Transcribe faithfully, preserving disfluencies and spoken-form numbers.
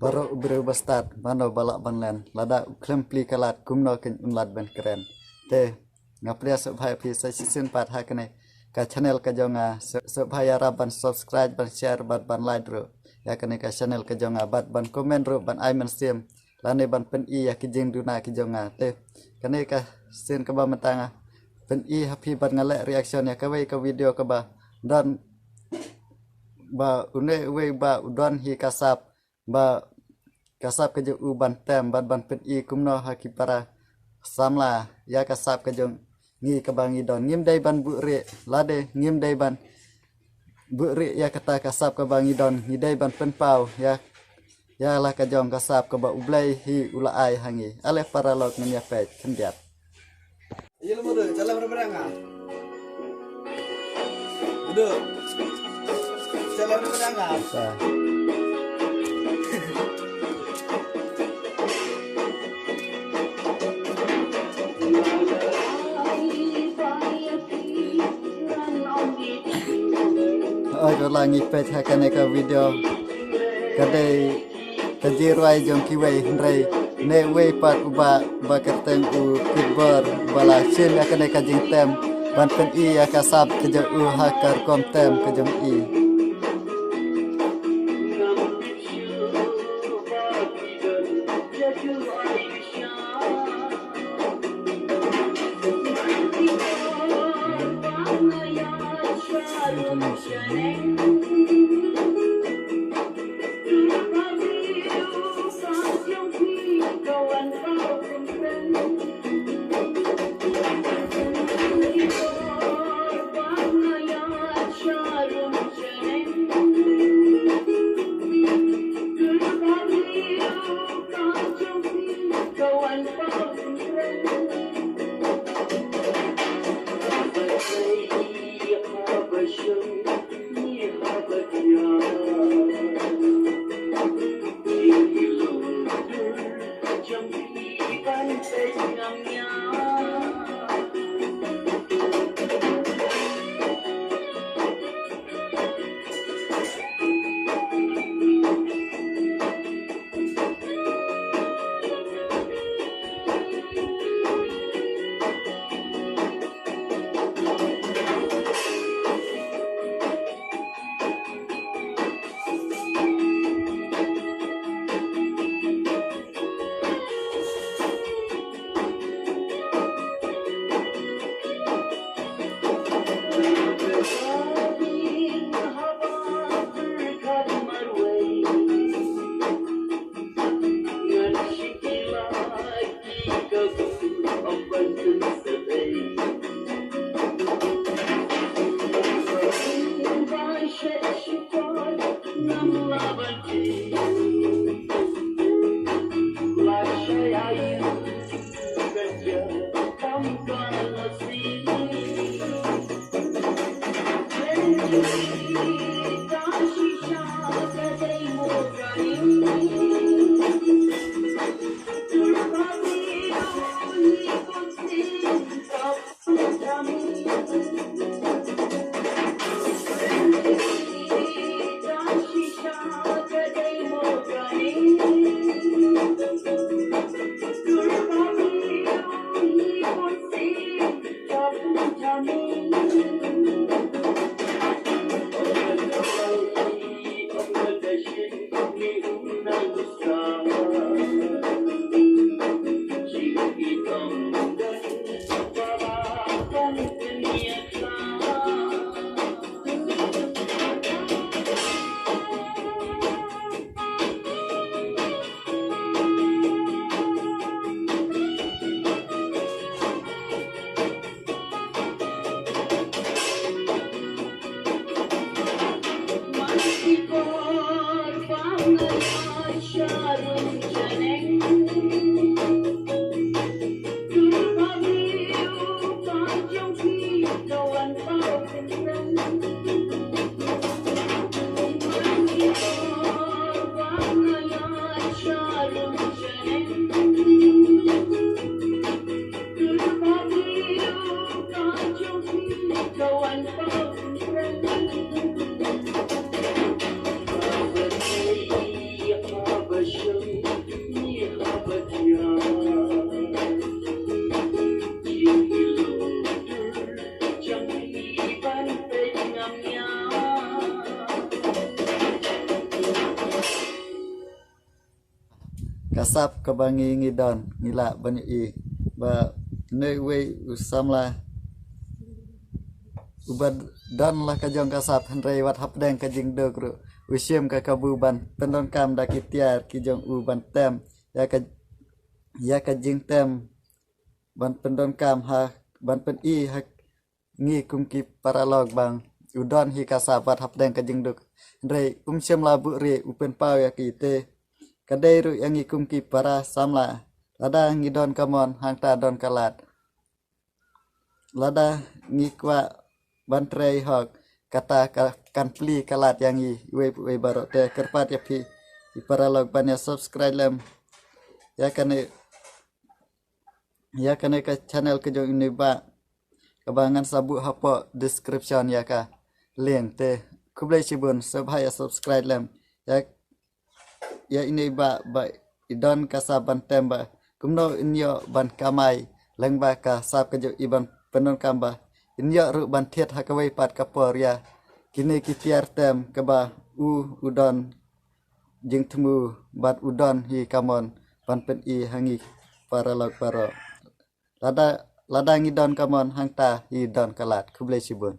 Baroh u briew ba stad, mano ba lah ban len, lada u khlem plie ka lad, kumno kein un lad ban kren. Te nga pdiang sngewbha ïa phi sa shisien pat ha kane ka channel ka jong nga. Sngewbha ïarap ban subscribe, ban share bad ban like ruh ïa kane ka channel ka jong nga, bad ban comment ruh, ban ai mynsiem lane ban pyni ïa ki jingduna ki jong nga. Te kane ka sien kaba mynta nga pyni ha phi bad nga leh reaction ïa kawei ka video kaba don, ba une uwei ba u don hi ka sap, ba ka sap ka jong u ban tem bad ban pyni kumno ha ki para samla ïa ka sap ka jong ngi kaba ngi don. Ngim dei ban buhrieh, lade ngim dei ban buhrieh ïa kata ka sap kaba ngi don. Ngi dei ban pynpaw ïa, ïa la ka jong ka sap kaba U Blei hi u la ai ha ngi. Ale paralok, ngin ïa peit khyndiat. Iya, lu muda, jalan berapa dah ngah? Duduk. Jalan berapa dah ngah? Sa. Oi, ko la ngi peit ha kane ka video. Ka dei ka jingrwai jong kiwei, hynrei ne wei pat u bah ba kyrteng u Kitbor, ba la shim ïa kane ka jingtem ban pyni ïa ka sap ka jong u ha ka rukom tem ka jong i. Sap kaba ngi ngi don ngi lah ban ïohi ba ne wei u samla uba don la ka jong ka sap, hynrei wat hapdeng ka jingduk ruh u shim ka kabu ban pyndonkam da ki tiar ki jong u ban tem ïa ka ïa ka jingtem ban pyndonkam ha ban pyn-i ha ngi kum ki paralok bang u don hi ka sap wat hapdeng ka jingduk. Hynrei um shym la buh ri u pynpaw ïa ki te ka dei ruh ïa ngi kum ki para samla. Lada ngi don ka mon hangta don ka lad. Lada ngi kwah ban trei hok kata ka kan pli ka lad ïa ngi wei wei baroh. Te kyrpad ïa phi i paralok ban ïa subscribe lem ïa kane ïa kane ka channel ka jong ine ba kaba ngan sa buh hapoh description ïa ka link. Te khublei shibun, sngewbha ïa subscribe lem ïa ïa ine ba ba i don ka sap ban tem ba kumno in ïoh ban kamai lyngba ka sap ka jong i ban pyndonkam ba in ïoh ruh ban thied ha kawei pat ka por ïa kine ki tiar tem kaba u u don jingthmu bad u don hi ka mon ban pyn-i ha ngi paralok baroh. Lada lada ngi don ka mon hangta hi don ka lad. Khublei shibun.